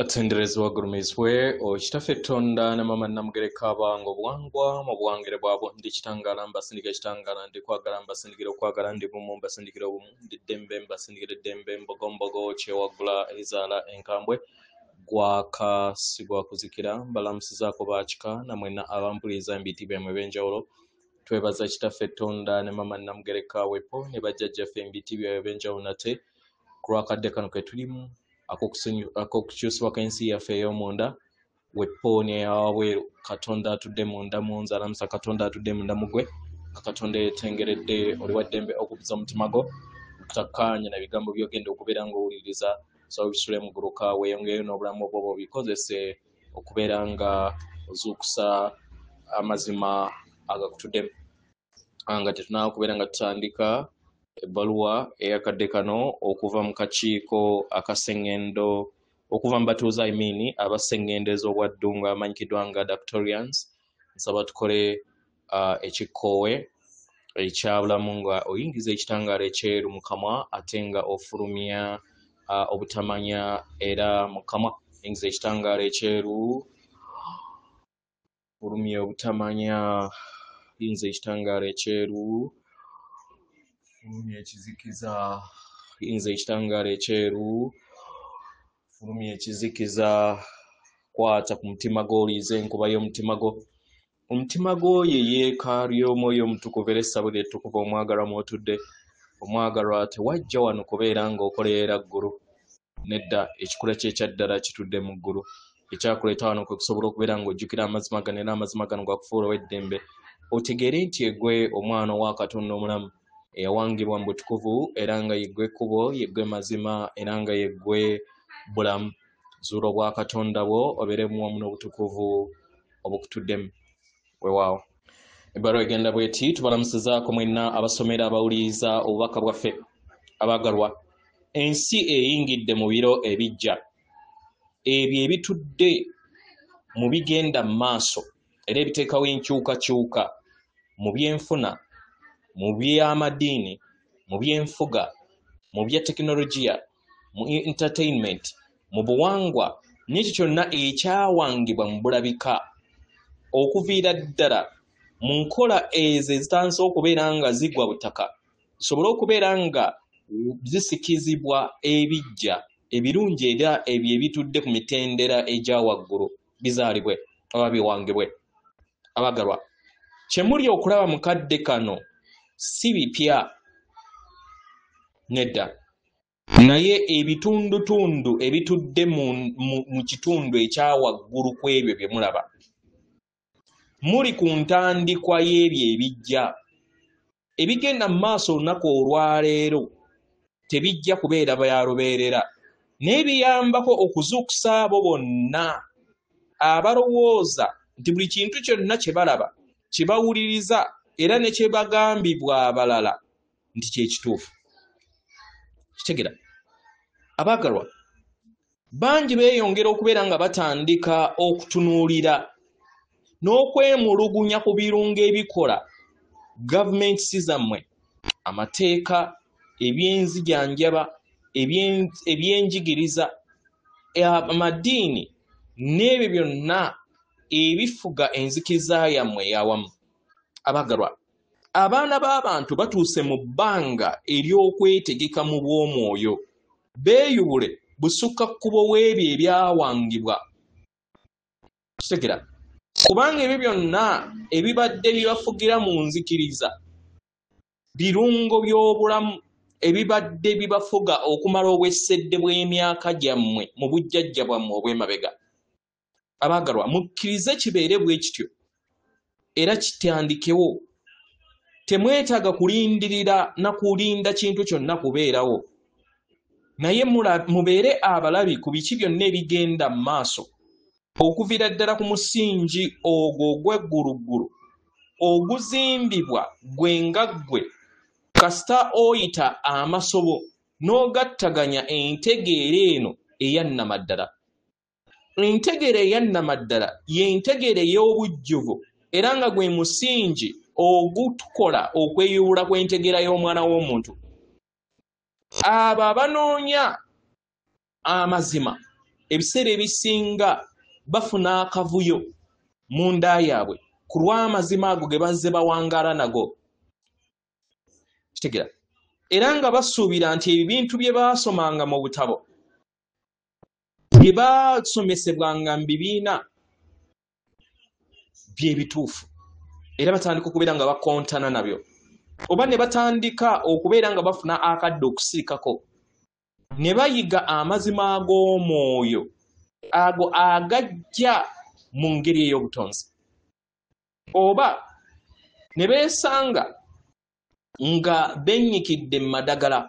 Atenderezebwa agulumizibwe Kitaffe Tonda ne Maama Namugereka abange obuwangwa mu buwangire bwabwo. Ndi kitangaala mbasindikira ekitangaala, ndi kwagala mbasindikira okwagala, ndi bumu mbasindikira obumu, ndi ddembe mbasindikira eddembe, mbogombogo kyewaggula ezaala enkambwe, gwaka si gwa kuzikira. Mbalamusizaako baakika namwenna abampuliriza mu biti byammwe ebyenjawulo. Twebaza Kitaffe Tonda ne Maama Namugereka wepo ne bajjajjaffe mu biti byabwe ebyenjawulo nate ku lw'akadde kano ke tulimu ak'okukyusibwa kw'ensi yaffe ey'omunda wepo n'eyawabweru. Katonda atudde munda mu nze alamusa Katonda atudde munda mu ggwe, nga Katonda yeetengeredde oli wa ddembe okubuza omutima gwo obutakkaanya na bigambo by'ogenda okubeera ng'owuliriza. So bisule muguluka weeyongereyo n'obulamu obwo obikozese okubeera nga ozuukusa amazima agakutuddemu. Nga tetunnaba kubeera nga tutandika ebbaluwa ey'akadde kano okuva mu kakiiko akasengendo okuva mu batuuze, I mean abasengendo ez'obwaddungu abamanyikiddwa nga Dactorians, nsaba tukole ekikkoowe ekyabulamu nga oyingiza ekitangaala ekyeru mu kamwa ate nga ofulumya obutamanya era mu kamwa. Oyingiza ekitangaala ekyeru, fulumya obutamanya, yingiza ekitangaala ekyeru, fulumya ekizikiza, yingiza ekitangaala ekyeru, fulumya ekizikiza. Kwata ku mutima gwo, oliize enkuba y'omutima gwo. Omutima gwo ye yeekaalu y'Omwoyo Omutukuvu era essabo lye ettukuvu omwagalwa mw'otudde. Omwagalwa, tewajja wano kubeera ng'okolerera ggulu. Nedda, ekikula kye ekyaddala kitudde mu ggulu. Ekyakuleeta wano kwe kusobola okubeera ng'ojjukira amazima gano era amazima gano gakufuula ow'eddembe. Otegeere nti eggwe omwana owa Katonda omulamu eyawangibwa mu butukuvu era nga yeggwe ekkubo, yeggwe mazima era nga yeggwe bulamu. Zuula obwakatonda bwo obeeremu wamu n'obutukuvu obukutuddemu. Weewaawo. Ebbaluwa egenda bw'eti: tubalamusizaako mwenna abasomera abawuliriza obubaka bwaffe. Abaagalwa, ensi eyingidde mu biro ebijja. Ebyo ebitudde mu bigenda mu maaso era ebiteekawo enkyukakyuka mu byenfuna, mu by'amadiini, mu byenfuga, mu bya tekinologiya, mu entertainment, mu buwangwa n'ekyo kyonna ekyawangibwa mu bulabika okuviira ddala mu nkola ezo ezitandise okubeera nga zigwa butaka, zisobole okubeera nga zisikizibwa ebijja ebirungi era ebyo ebitudde ku mitendera egya waggulu bizaalibwe oba biwangibwe. Abagalwa, kye muli okulaba mu kadde kano si bipya, nedda, naye ebitundutundu ebitudde mu kitundu ekya waggulu ku ebyo bye mulaba. Muli ku ntandikwa y'ebyo ebijja. Ebigenda mu maaso olunaku olwaleero tebijja kubeera bya lubeerera, naye biyambako okuzuukusa abo bonna abalowooza nti buli kintu kyonna kye balaba, kye bawuliriza era ne kye bagambibwa abalala nti kye kituufu. Kitegera, abaagalwa, bangi beeyongera okubeera nga batandika okutunuulira n'okwemulugunya ku birungo ebikola gavumenti zammwe, amateeka, ebyenzijanjaba, ebyenjigiriza, amadiini n'ebyo byonna ebifuga enzikiriza yammwe eyawamu. Abaagalwa, abaana b'abantu batuuse mu bbanga ery'okwetegeka mu bw'omwoyo beeyubule busukka kkubo w'ebyo ebyawangibwa. Kitegera, kubanga ebyo byonna ebibadde bibafugira mu nzikiriza birungo by'obulamu ebibadde bibafuga okumala obwessedde bw'emyaka gyammwe mu bujjajja bwammwe obw'emabega. Abaagalwa, mukkirize kibeere bwe kityo era kitandikewo. Temwetaaga kulindirira na kulinda kintu kyonna kubeerawo, naye mubeere abalabi ku biki byonna ebigenda mu maaso okuviira ddala ku musingi ogwo ogw'egguluggulu oguzimbibwa gwe nga ggwe kasita oyita amasobo n'ogattaganya entegeera eno eyannamaddala. Entegeera eyannamaddala y'entegeera ey'obujjuvu era nga gwe musingi ogutukola okweyubula kw'entegeera y'omwana w'omuntu. Abo abanoonya amazima Ebiseera ebisinga bafuna akavuyo mu nda yaabwe ku lw'amazima ago ge bazze bawangaala nago. Kitegeera? Era nga basuubira nti ebintu bye baasomanga mu butabo, bye baasomesebwanga mu bibiina bye bituufu, era batandika okubeera nga bakontana nabyo, oba ne batandika okubeera nga bafuna akadde okusirikako ne bayiga amazima ag'omwoyo ago agajja mu ngeri ey'obutonzi, oba ne beesanga nga bennyikidde mu madagala.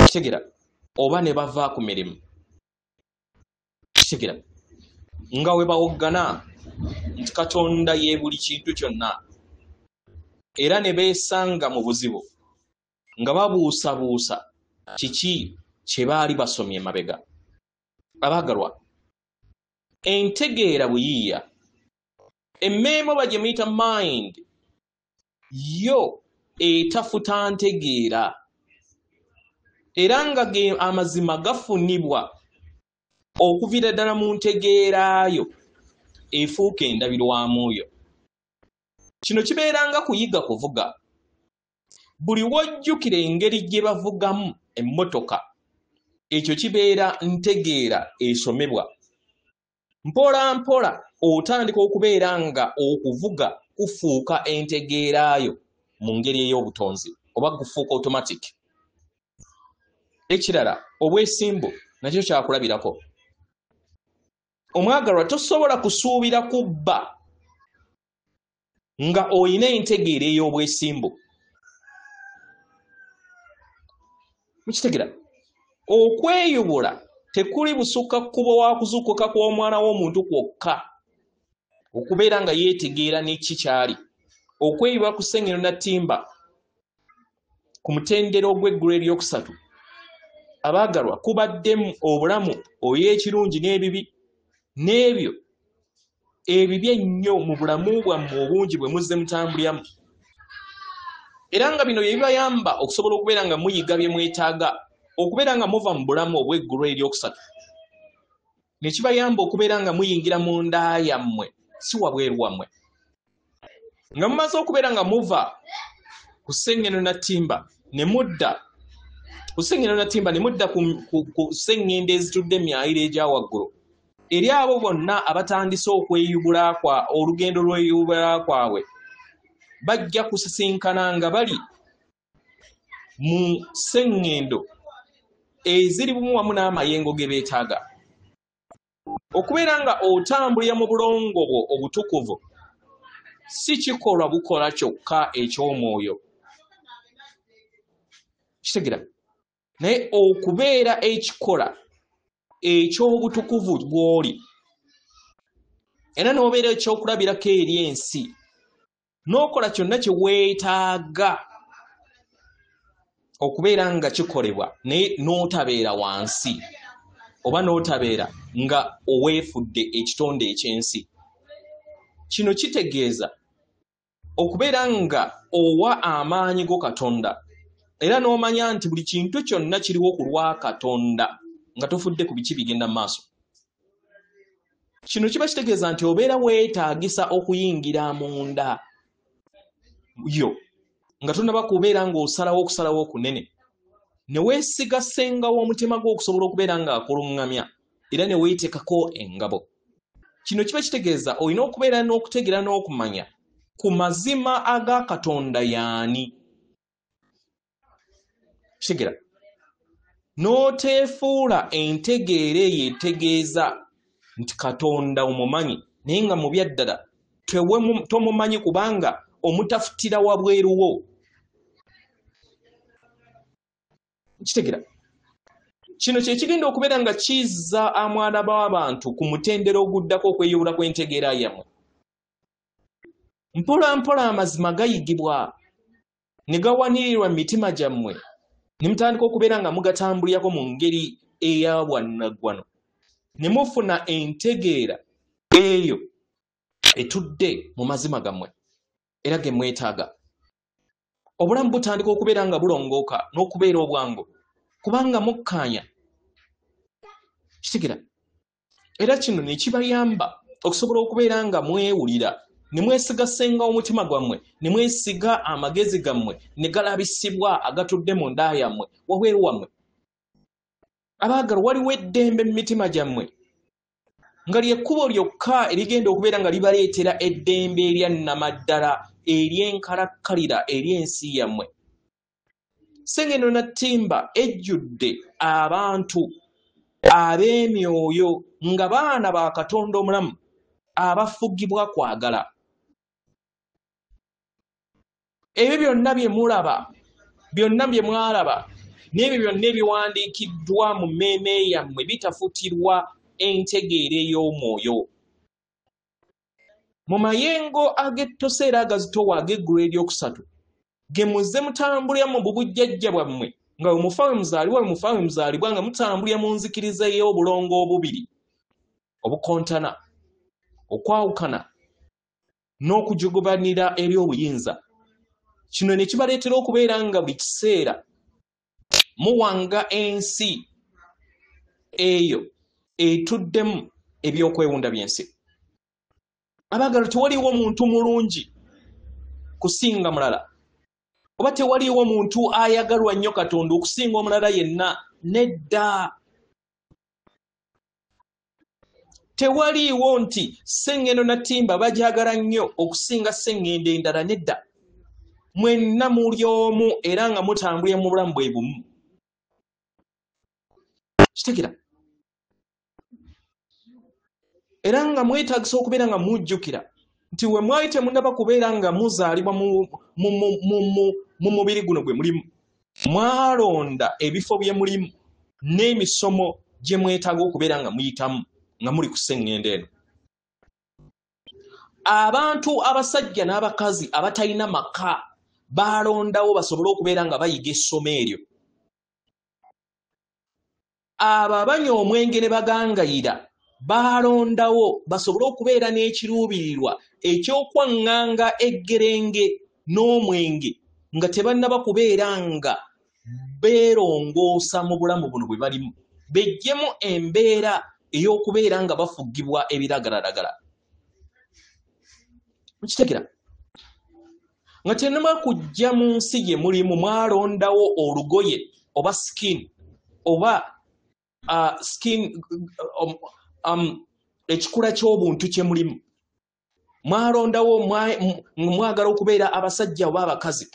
Kitegeera? Oba ne bava ku mirimu. Kitegeera? Nga we bawoggana nti Katonda ye buli kintu kyonna, era ne beesanga mu buzibu nga babuusabuusa kiki kye baali basomye emabega. Abaagalwa, entegeera buyiiya, emmeeme oba gye muyita mind yo etafuta ntegeera, era nga amazima gafunibwa okuviira ddala mu ntegeerayo efuuka endabirwamu yo. Kino kibeera nga kuyiga kuvuga. Buli w'ojjukira engeri gye bavugamu emmotoka, ekyo kibeera ntegeera esomebwa. Mpola mpola otandika okubeera nga okuvuga kufuuka entegeerayo mu ngeri ey'obutonzi, oba gufuuka automatic. Ekirala, obwesimbu nakyo kyakulabirako. Omwagalwa, tosobola kusuubira kubba nga oyina entegeera ey'obwesimbu. Mukitegera? Okweyubula tekuli busukka kkubo wa kuzuukuka kw'omwana w'omuntu kwokka, okubeera nga yeetegeera n'eki kyali. Okweyubula ku ssengendo na ttimba ku mutendera ogw'eggulu eryokusatu, abaagalwa, kubaddemu obulamu oy'ekirungi n'ebibi, n'ebyo ebibi ennyo mu bulamu bwammwe obungi bwe muzze mutambuliramu. Era nga bino bye bibayamba okusobola okubeera nga muyiga bye mwetaaga, okubeera nga muva mu bulamu obw'eggulu eryokusatu, ne kibayamba okubeera nga muyingira mu nda yammwe, si wabweru wammwe. Nga mumaze okubeera nga muva ku ssengendo na ttimba ne mudda ku ssengendo na ttimba ne mudda ku ssengendo ezitudde emyayiro egya waggulu, eri abo bonna abatandise okweyubula kwa olugendo lw'eyubula kwabwe, bajja kusisinkana nga bali mu ssengendo eziri bumu wamu n'amayengo ge beetaaga. Okubeera nga otambulira mu bulongo bwo obutukuvu si kikolwa bukola kyokka eky'omwoyo. Kitegeera? Naye okubeera ekikola eky'obutukuvu bw'oli, era n'obeera ekyokulabirako eri ensi, n'okola kyonna kye weetaaga okubeera nga kikolebwa, naye n'otabeera wansi oba n'otabeera nga oweefudde ekitonde eky'ensi. Kino kitegeeza okubeera nga owa amaanyi go Katonda, era n'omanya nti buli kintu kyonna kiriwo ku lwa Katonda, nga tofudde ku biki bigenda mu maaso. Kino kiba kitegeeza nti obeera weetaagisa okuyingira munda yo nga tonnaba kubeera ng'osalawo okusalawo okunene, ne weesiga ssenga w'omutima gwo okusobola okubeera ng'akuluŋŋamya, era ne weeteekako engabo. Kino kiba kitegeeza olina okubeera n'okutegeera n'okumanya ku mazima aga Katonda y'ani. Kitegeera? N'oteefuula entegeera eyo etegeeza nti Katonda omumanyi, naye nga mu byaddala tomumanyi kubanga omutafutira wabweru wo. Kitegeera? Kino kye kigenda okubeera nga kizza amwana b'abantu ku mutendera oguddako okweyubula kw'entegeera yammwe. Mpola mpola amazima gayigibwa ne gawanirirwa mu mitima gyammwe, ne mutandika okubeera nga mugatambulirako mu ngeri eya bwannaggwano, ne mufuna entegeera eyo etudde mu mazima gammwe era ge mwetaaga. Obulamu butandika okubeera nga bulongooka n'okubeera obwangu, kubanga mukkaanya Kitegera? Era kino ne kibayamba okusobola okubeera nga mwewulira, ne mwesiga ssenga omutima gwammwe, ne mwesiga amagezi gammwe, ne galabisibwa agatudde mu nda yammwe wabweru wammwe. Abaagalwa, waliwo eddembe mu mitima gyammwe nga ly'ekkubo lyokka erigenda okubeera nga libaleetera eddembe erya nnamaddala ery'enkalakkalira ery'ensi yammwe. Ssengendo Nattimba ejjudde abantu ab'emyoyo nga baana ba Katonda omulamu abafugibwa kwagala. Ebyo byonna bye mulaba, byonna bye mwalaba, n'ebyo byonna ebiwandiikiddwa mu mmeeme yammwe bitafutirwa entegeera ey'omwoyo. Mu mayengo ag'ettosi era agazitowa ag'eggulu eryokusatu ge muzze mutambulira mu bubujjajja bwammwe, nga bwe mufa we muzaalibwa, bwe mufa we muzaalibwa, nga mutambulira mu nzikiriza ey'obulongo obubiri obukontana, okwawukana n'okujugubanira eby'obuyinza. Kino ne kibaleetera okubeera nga buli kiseera muwanga ensi eyo etuddemu ebyokwewunda by'ensi. Abaagalwa, tewaliiwo muntu mulungi kusinga mulala, oba tewaliiwo muntu ayagalwa nnyo Katonda okusinga omulala yenna. Nedda, tewaliiwo nti Ssengendo Nattimba bajagala nnyo okusinga Ssengendo endala. Nedda, mwenna muli omu era nga mutambulira mu bulamu bwe bumu. Kitegera? Era nga mwetaagisa okubeera nga mujjukira nti we mwali temunnaba kubeera nga muzaalibwa mu mubiri guno gwe mulimu, mwalonda ebifo bye mulimu n'emisomo gye mwetaaga okubeera nga muyitamu nga muli ku ssengendo eno. Abantu abasajja n'abakazi abatalina maka balondawo basobole okubeera nga bayiga essomo eryo. Abo abanywa omwenge ne bagangayira balondawo basobole okubeera n'ekiruubirirwa eky'okwaŋŋanga eggerenge n'omwenge nga tebannaba kubeera nga beerongoosa mu bulamu buno bwe balimu, beggyemu embeera ey'okubeera nga bafugibwa ebiragalalagala. Mukitegera? Nga tennaba kujja mu nsi gye mulimu, mwalondawo olugoye oba skin oba skin ekikula ky'obuntu kye mulimu. Mwalondawo mwagala okubeera abasajja oba abakazi,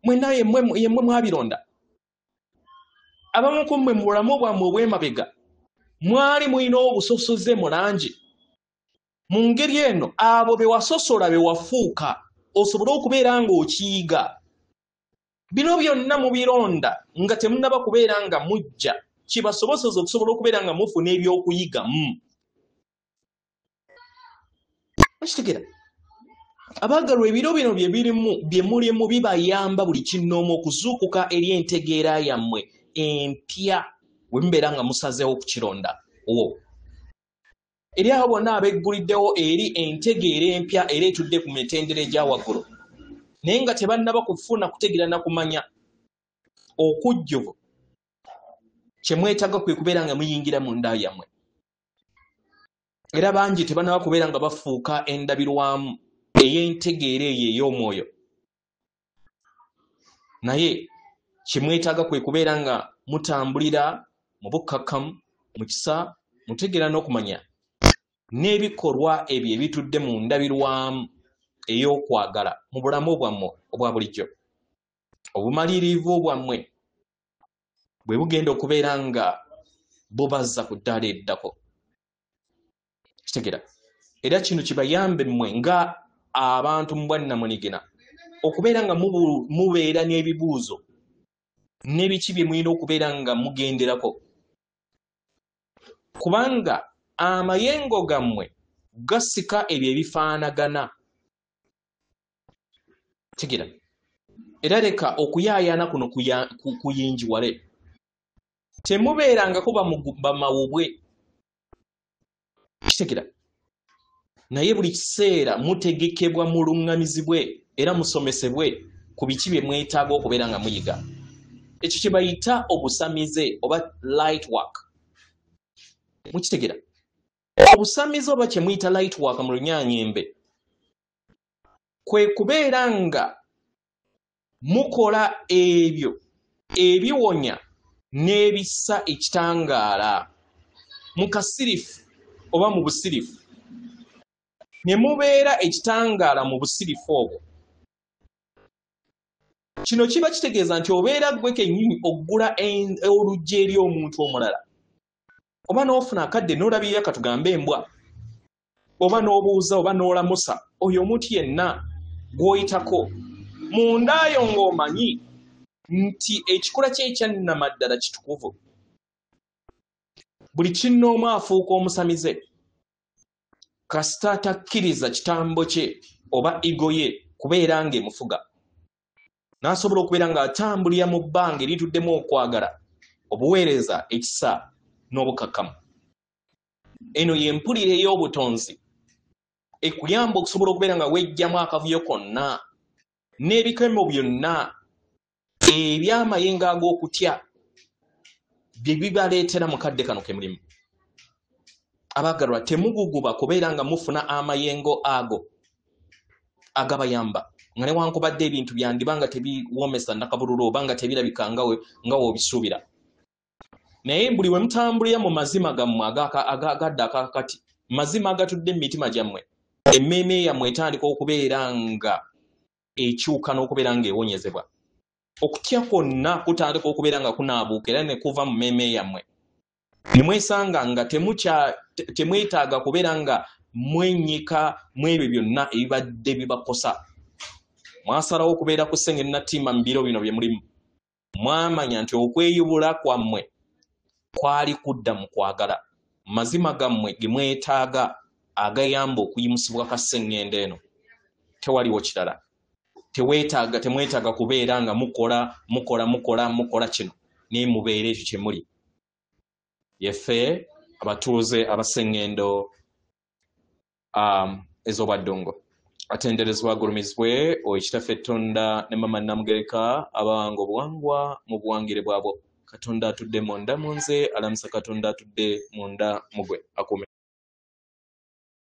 mwenna yemmwe mwabironda. Abamu ku mmwe mu bulamu bwammwe obw'emabega mwali mulina obusosoze mu langi. Mu ngeri eno abo be wasosola be wafuuka osobole okubeera ng'okiyiga. Bino byonna mubironda nga temunnaba kubeera nga mujja, kibasobozesa okusobola okubeera nga mufuna ebyokuyigamu. Mukitegera? Abaagalwa, ebiro bino bye birimu bye mulimu bibayamba buli kinnoomu okuzuukuka eri entegeera yammwe empya bwe mubeera nga musazeewo okukironda wo. Eri abo bonna abegguliddewo eri entegeera empya era etudde ku mitendera egya waggulu, naye nga tebannaba kufuna kutegeera na kumanya okujjuvu, kye mwetaaga kwe kubeera nga muyingira mu nda yammwe. Era bangi tebannaba kubeera nga bafuuka endabirwamu ey'entegeera eyo ey'omwoyo, naye kye mwetaaga kwe kubeera nga mutambulira mu bukkakkamu, mu kisa, mutegeera n'okumanya, n'ebikolwa ebyo ebitudde mu ndabirwamu ey'okwagala mu bulamu bwammwe obwa bulijjo. Obumalirivu bwammwe bwe bugenda okubeera nga bubazza ku ddaala eriddako. Kitegera? Era kino kibayambe mmwe nga abantu mu bwannamunigina okubeera nga mubeera n'ebibuuzo n'ebiki bye mulina okubeera nga mugenderako, kubanga amayengo gammwe gasika ebyo ebifaanagana. Kitegera? Era leka okuyaayaana kuno kuyingiwale. Temubeerangako bamawubwe. Kitegera? Naye buli kiseera mutegekebwa, muluŋŋamizibwe era musomesebwe ku biki bye mwetaaga okubeera nga muyiga. Ekyo kye bayita obusamize oba light work. Mukitegera? Obusamize oba kye muyita light work mu Lunyanyembe kwe kubeera nga mukola ebyo ebiwonya n'ebissa ekitangaala mu kasirifu oba mu busirifu, ne mubeera ekitangaala mu busirifu obwo. Kino kiba kitegeeza nti obeera ggwe kennyini oggula oluggi eri omuntu omulala, oba n'ofuna akadde n'olabirira katugambe embwa, oba n'obuuza oba n'olamusa oyo omuntu yenna gw'oyitako mundaayo ng'omanyi nti ekikula kye ekyannamaddala kitukuvu. Buli kinnoomu afuuka omusamize kasita atakkiriza kitambo kye oba ego ye kubeera ng'emufuga, n'asobola okubeera ng'atambulira mu bbanga erituddemu okwagala, obuweereza, ekisa n'obukakkamu. Eno y'empulira ey'obutonzi ekuyamba okusobola okubeera nga weggyamu akavuyo konna n'ebikemo byonna eby'amayengo ag'okutya bye bibaleetera mu kadde kano ke mulimu. Abaagalwa, temuguguba kubeera nga mufuna amayengo ago agabayamba, nga newankubadde ebintu byandiba nga tebiwoomesa nnakabululu oba nga tebirabika nga w'obisuubira. Naye buli we mutambulira mu mazima gammwe agadda akakati, mazima agatudde mu mitima gyammwe, emmeeme yammwe etandika okubeera nga ekyuka n'okubeera ng'ewonyezebwa. Okutya kwonna kutandika okubeera nga kunaabuuka era ne kuva mu mmeeme yammwe. Ne mwesanga nga temwetaaga kubeera nga mwennyika mu ebyo byonna ebibadde bibakosa. Mwasalawo okubeera ku ssenge nnattimba mu biro bino bye mulimu. Mwamanya nti okweyubula kwammwe kwali kudda mu kwagala. Mazima gammwe ge mwetaaga agayamba okuyimusibwa kasseŋŋendo eno. Tewaliwo kirala. Temwetaaga kubeera nga mukola, mukola, mukola, mukola kino. Naye mubeere ekyo kye muli. Yeffe abatuuze abasseŋŋendo ez'obwaddongo. Atenderezebwa agulumizibwe oyo Kitaffe Tonda ne Mama Nnamugereka abawanga obuwangwa mu buwangire bwabwo. Katonda atudde munda mu nze, alamusa Katonda atudde munda mu gwe. Akuume.